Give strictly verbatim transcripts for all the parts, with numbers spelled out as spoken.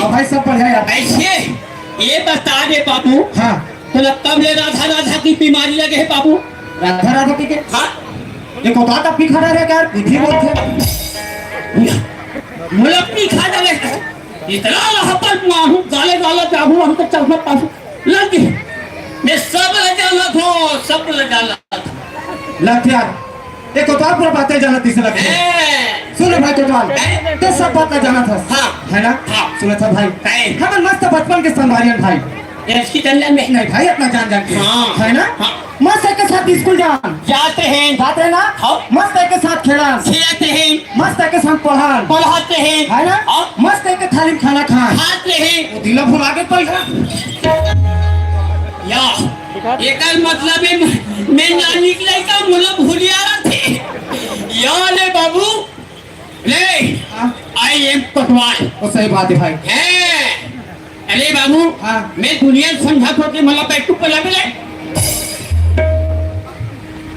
भाई, सब बढ़िया यार। ऐसे ये बता दे बाबू, हाँ। तोला कब ले राधा राधा के बीमारी लगे हे बाबू? राधा राधा के, के? हाँ। ये कोतवाल तब भी खड़ा रहे यार, बुद्धि बोलथे। मुलक भी खा जावे। इतना लहपन मारू, गाले गाले जाहू, हम तो चलना पासू। लग गई। मैं सब ले जाना था, सब ले जाना था। लग यार, ये कोतवाल पूरा बातें जानत दिसे लगथे। हैं। सुन भाई कोतवाल, हैं? ते सब बात ला जानत हस। हाँ। है ना? हाँ। सुनत हस भाई। हैं। हमन मस्त बचपन के संगवारी हन भाई। ये इसकी टंडन में। नहीं भाई, अपना जान जान के। हाँ। है ना? हाँ। मस्त एक साथ स्कूल जान। जाते हैं। जाते ना? हाँ। मस्त एक साथ खेलन। खेलते हैं। मस्त एक साथ पढ़न। पढ़ाते हैं। है ना? हाँ। मस्त एक थाली में खाना खान। खाते हैं। वो दिलो भुला के पैसा। या, एकर मतलब है मैं, मैं ना निकले का मुला भुलिया रथे। या ले बाबू, ले, हाँ। I am कोतवाल। वो सही बात है भाई। हैं। अरे बाबू, हाँ। मैं दुनिया समझा तो के मला बैठू पला मिले।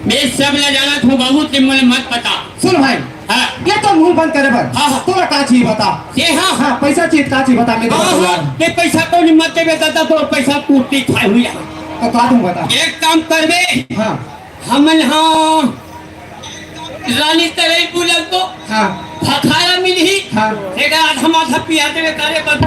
मैं सब ला जाना था बाबू, ते मुझे मत बता। सुन भाई, हाँ। ये तो मुंह बंद करे बर। हाँ, हाँ। तोला का चाहिए बता? ये हाँ। हाँ, पैसा चाहिए, का चाहिए बता, मैं हाँ, देता हूँ हाँ। यार। ये पैसा तो नहीं मत देवे दादा, तो पैसा पूर्ति खाए हुई है। तो का दूं बता? एक काम करबे। हाँ। हमन हाँ रानी तरई बुलक तो हाँ। भखारा मिलही। हाँ। एकर आधा माथा पिया देवे करे बंद।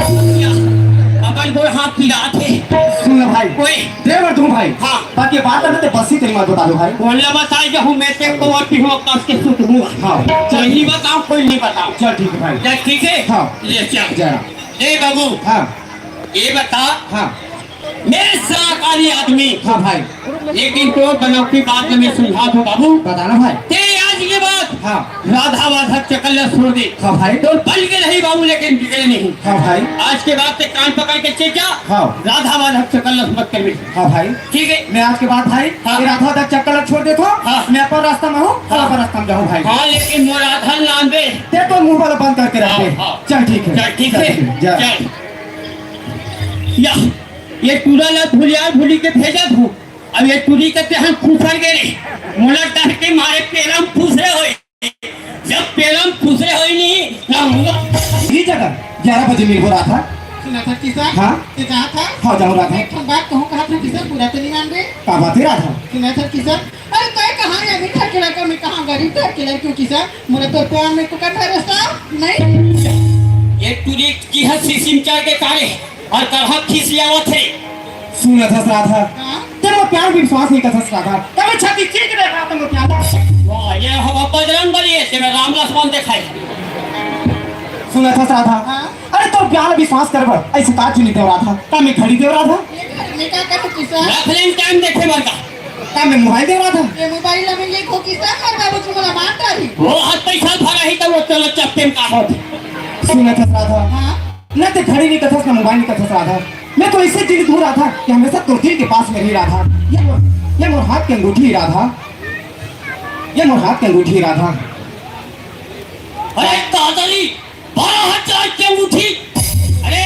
अपन गोड़ हाथ पिरात हे। सुन ना भाई। ओए। देवर दूं भाई। हाँ। बाकी बात है ना, ते बसी तेरी मत बता दो भाई। बोलना बताई जो हूँ मैं ते को और पीहूँ कस के सुत हूँ। हाँ। कोई नहीं बताओ, कोई नहीं बताओ। चल ठीक है भाई। चल ठीक है? हाँ। ले चल। जय राम। ए बाबू। हाँ। ये बता। हाँ। मैं सरकारी आदमी। हाँ भाई। लेकिन तो बनौटी बात में समझा दो बाबू। बताना भाई। ते आज के बाद हाँ। राधा वाधा चक्कर ला छोड़ दे। हाँ भाई। तो बन के नहीं बाबू, लेकिन बिगड़े नहीं। हाँ भाई। आज के बाद ते कान पकड़ के चल जा। हाँ। राधा वाधा चक्कर ला मत कर। हाँ भाई। ठीक है। मैं आज के बाद भाई, हाँ। ये राधा वाधा चक्कर ला छोड़ देता हूँ। हाँ। मैं अपन रास्ता में हूँ, हाँ। अपन रास्ता में जाऊँ भाई। हाँ, लेकिन मोर राधा नाम दे। ते तो मुंह वाला बंद करके रख दे। हाँ, हाँ। चल ठीक है। चल ठीक है। चल ठीक है। जा। चल। या, ये टूरा ला भुलिया भुली के भेजा तू। अब ये टूरी के तेहन खुसर गे रे। मोला डर के मारे पेरम खुसरे होए। जब पेरम खुसरे होए नहीं, ना होगा। ये जगह ग्यारह बजे मिलबो राधा। सुना था किसा? हाँ? ते कहा था? हाँ, जाऊँ राधा। एक ठन बात कहूँ, कहा था किसा, पूरा तो नहीं मान रहे। का बात है राधा? सुना था किसा? अरे तय कहाँ है अमीर घर के लड़का, मैं कहाँ गरीब घर के लड़की हूँ किसा? मोला तो प्यार में कुकर भरोसा नहीं। ये टूरी की हंसी सिंचाई के काले। अउ कहाँ खिसियावत हे? सुनत हस राधा, हाँ? ते मोर प्यार विश्वास नहीं करत हस राधा। तब छाती चीर के देखा त मोर प्यार। वाह, ये हवा बजरंग बली है, तेरा राम लक्ष्मण दिखाई। सुनत हस राधा, हाँ? अरे तोर प्यार विश्वास करे बर ऐसे का चुनी देव राधा? का मैं घड़ी देव राधा? ये घर में का कर किसा? रख लेन टाइम देखे बर का। का मैं मोबाइल देव राधा? ये मोबाइल में ये को किसा कर बाबू तुमला मार डाली। वो हाथ पैसा भरा ही तो वो चलो चप्पे में का होत। सुनत हस राधा, हाँ? ना ते घड़ी नहीं कथस, ना मोबाइल नहीं कथस राधा। मैं तो ऐसे जिंदगी हूँ राधा कि हमेशा तो दिल के पास में रही राधा। ये मोर, ये मोर हाथ के अंगूठी राधा। ये मोर हाथ के अंगूठी राधा। अरे कादरी, बारह हजार के अंगूठी। अरे,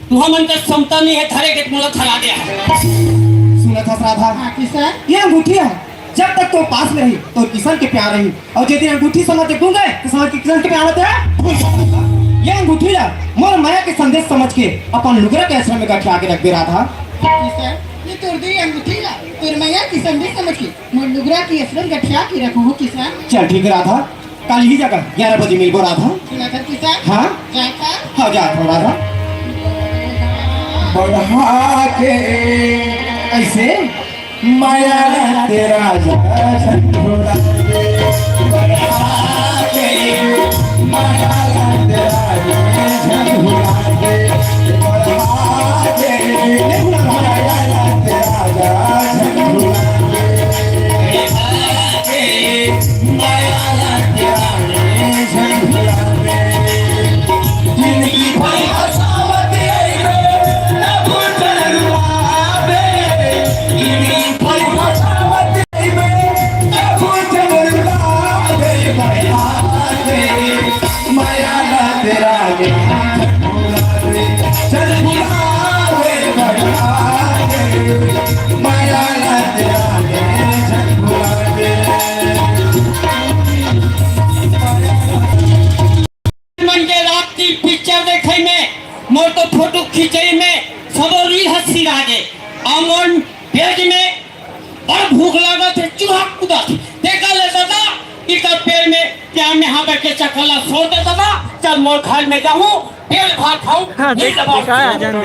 तू हमन का समता नहीं है, धरे के मोला धरा दे। सुनत हस राधा? हाँ, किसा? ये अंगूठी है। जब तक तो पास में रही, तो किसन के प्यार रही। अउ जे दिन अंगूठी समझ के गुम गए, तो समझ के किसन के प्यार होते हैं। ये अंगूठी ला मोर मया के संदेश समझ के अपन लुगरा के आश्रम में गठिया के रख दे राधा। किसन, ये तोर दे अंगूठी ला, तोर मया के संदेश समझ के मोर लुगरा के आश्रम गठिया के रखो हो किसन। चल ठीक है राधा, कल ही जगह ग्यारह बजे मिलबो राधा। सुना था किसन? हाँ? जाए था? हाँ, जा था राधा। बढ़ा के ऐसे माया तेरा झंडोरा। मोर तो फोटो खिंचई में सबो रील ह सिरा गे। अउ मोर पेट में बड़ भूख लागत हे, चूहा कूदत हे। तेकर ले ददा, इकर पेट में प्यार में हाथ के चक्कर ला छोड़ दे ददा। चल मोर घर में जाहूं, पेट भात खाहूं, हाँ, नींद देख, भात देखा है खाहूं। अजय।